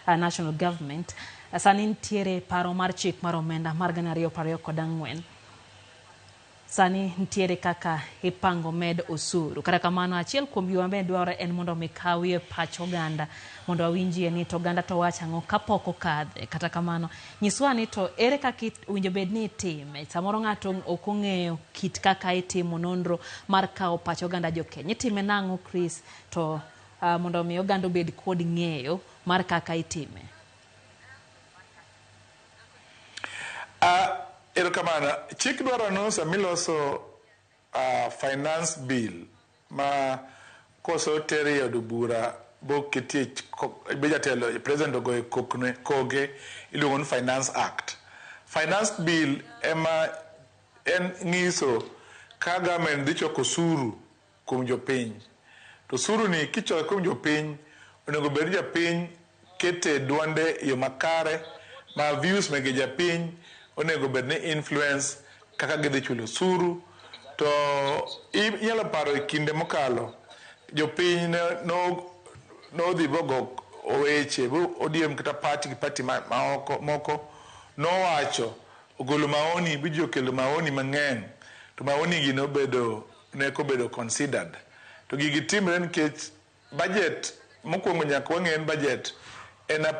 National government. Sani nitiere paro mar chik mar omenda mar 2024. Sani nitiere kaka ipango med osuru. Kata kamano, achiel kuom gima bende dwarore en mondo mi kawie pach oganda mondo wawinjie ni to oganda to wacho ang'o kapok okadhe. Kata kamano, nyiswa ni to ere kaka owinjo bed ni itime. Samoro ng'ato ok ong'eyo kit kaka itimo nonro mar kawo pach oganda jo Kenya. Itime nang'o Chris to mondo mi oganda obed kod ng'eyo mar kaka itime? Erokamano. Chik dwaro ni sama iloso finance bill ma koseter e od bura boketie be jatelo, president ogoye kokne koge, iluongo ni Finance Act. Finance bill ema en ng'iso ka government dhi choko osuru kuom jopiny. To osuru ni kichoke kuom jopiny, onego bed ni japiny kete duonde e yo makare ma views mege japiny onego bed ni influence kaka gidhi chulo osuru. To inyalo paro e kinde mokalo, jopiny nodhi bogo weche, ODM kata party gi party maoko moko nowacho, ogolo maoni bi ji okelo maoni mang'eny, to maoni gi nobedo ne ok obedo considered. To gigi timre nikech budget mokwongo nyaka wang'e ni budget en a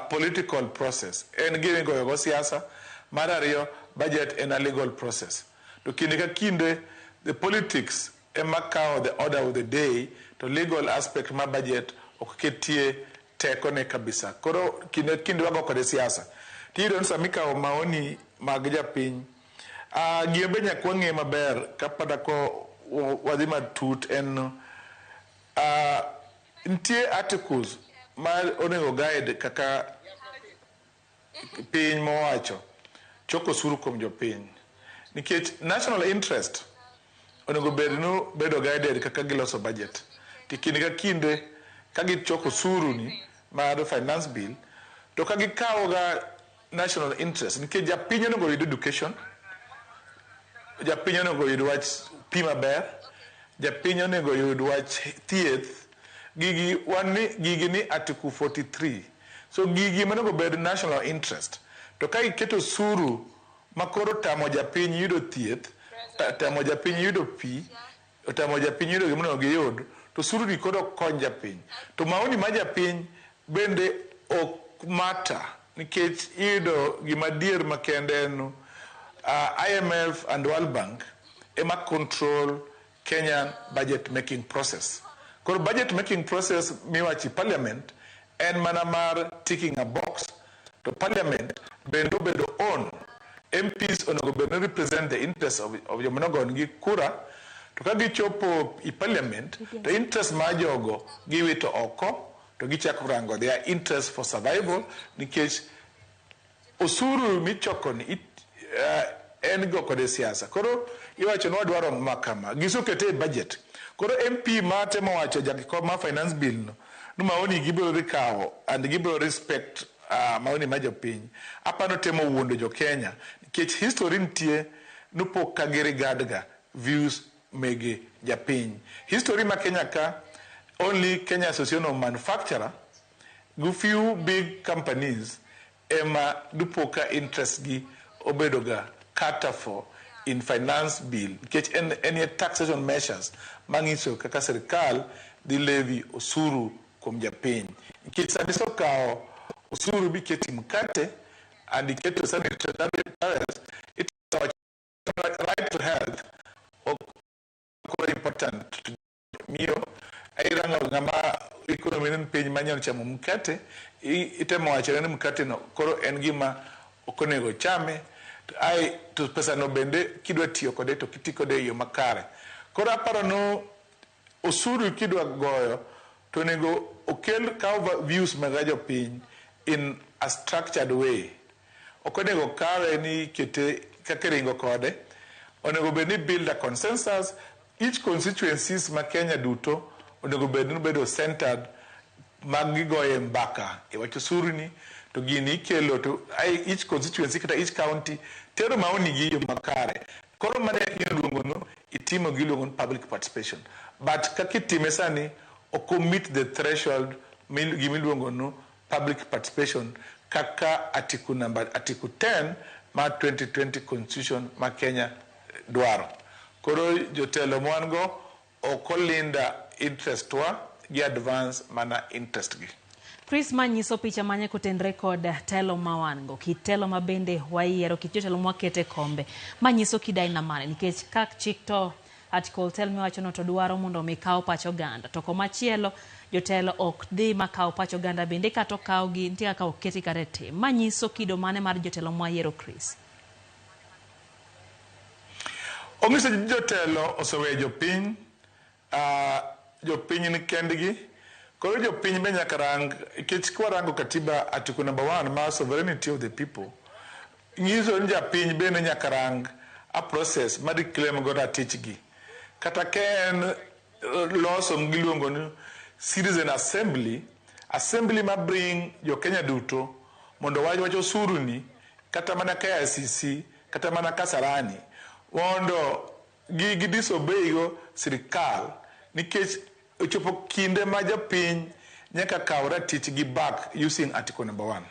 political process, en gima igoyo go siasa. Mar ariyo, budget en a legal process. To kinde ka kinde the politics ema kawo the order of the day, to legal aspect mar budget ok ketie tekone kabisa. Koro kinde ka kinde wago kode siasa. Tiyudo ni sama ikawo maoni mag japiny, gima be nyaka wang'e maber kapata ko wadhi matut en nitie articles ma onego guide kaka piny mowacho choko osuru kuom jopiny. Nikech national interest onego bed ni bedo guided kaka giloso budget. To kinde ka kinde ka gichoko osuru ni mar finance bill, to ka gikawo ga national interest, nikech japiny onego oyud education, japiny onego oyud wach pi maber, japiny onego oyud wach thieth. Gigi wan ni gigi ni article 43. So gigi monego bed national interest. To ka iketo osuru ma koro tamo japiny yudo thieth, tamo japiny yudo pi, otamo japiny yudo gima onego giyud, to osuru ni koro ok kony japiny. To maoni mar japiny bende ok matter, nikech iyudo gima adier makende en IMF and World Bank ema control Kenyan budget making process. Koro budget making process miwacho e parliament en mana mar ticking a box, to parliament bende obedo own. MPs onego bed ni represent the interest of joma nogonegi kura, to ka gichopo e parliament to interest mar jogo giwito oko to gichako rango their interest for survival, nikech osuru michoko ni en go kode siasa. Koro iwacho ni wadwaro ma kama, gisekete e budget. Koro MP ma temo wacho jakom mar finance bill no ni maoni gibiro dhi kawo and gibiro respect maoni mar jopiny. Apano temo wuondo jo Kenya nikech history nitie ni pok ka gi regard ga views mege japiny. History ma Kenya ka, only Kenya Association of Manufacturer gi few big companies ema dipo ka interest gi obedo ga cater for in finance bill, nikech en ye taxation measures manyiso kaka sirikal dhi levy osuru kuom japiny. Nikech sama isokawo osuru biketi mkate and iketo sanitary towels, right to health ok koro important to miyo irango ng'ama economy ni piny manyalo chamo mkate, itemo wachone ni mkate no koro en gima ok onego chame to ai to pesa no bende kidwa tiyo kode to kiti kode e yo makare. Koro aparo no osuru kidwa goyo to onego okel kaw views mag jopiny in a structured way. Ok onego kawe ni ikete kaka iringo kode. Onego bed ni build a consensus. Each constituencies ma Kenya duto onego bed ni bedo centered mag gigoye mbaka e wach osuru ni, to gini ikelo to each constituency kata each county tero maoni gi e yo makare. Koro mano e iluongo no itimo gi iluongo ni public participation. But kaka itime sani ok o meet the threshold gima iluongo no public participation kaka article number article 10 mar 2020 constitution ma Kenya dwaro. Koro jotelo mwan go ok olinda interest wa gi advance mana interest gi. Chris, ma nyiso picha manye kotenre kod telo ma wan go, kit telo ma bende wayiero, kit jotelo mwakete kombe, ma nyiso kido aina mane? Nikech kak chik to article 10 miwacho no to dwaro mondo mi kaw pach oganda, to komachielo jotelo ok dhi ma kaw pach oganda bende kata okawgi nitie kaka ok ketgi kata e tim. Ma nyiso kido mane mar jotelo mwayiero, Chris? Onyiso ni jotelo oseweyo jopiny, jopiny ni kendgi. Koro jopiny be nyaka rang, nikech kwarango katiba article number 1 mar sovereignty of the people, nyiso ni japiny bende nyaka rang a process ma reclaim go ratichgi. Kata ka en loso giluongo ni citizen assembly, assembly ma bring jo Kenya duto mondo wach wach osuru ni kata mana KICC kata mana Kasarani mondo gi disobey go sirikal nikech ochopo kinde ma japiny nyaka kaw ratichgi back using article number 1.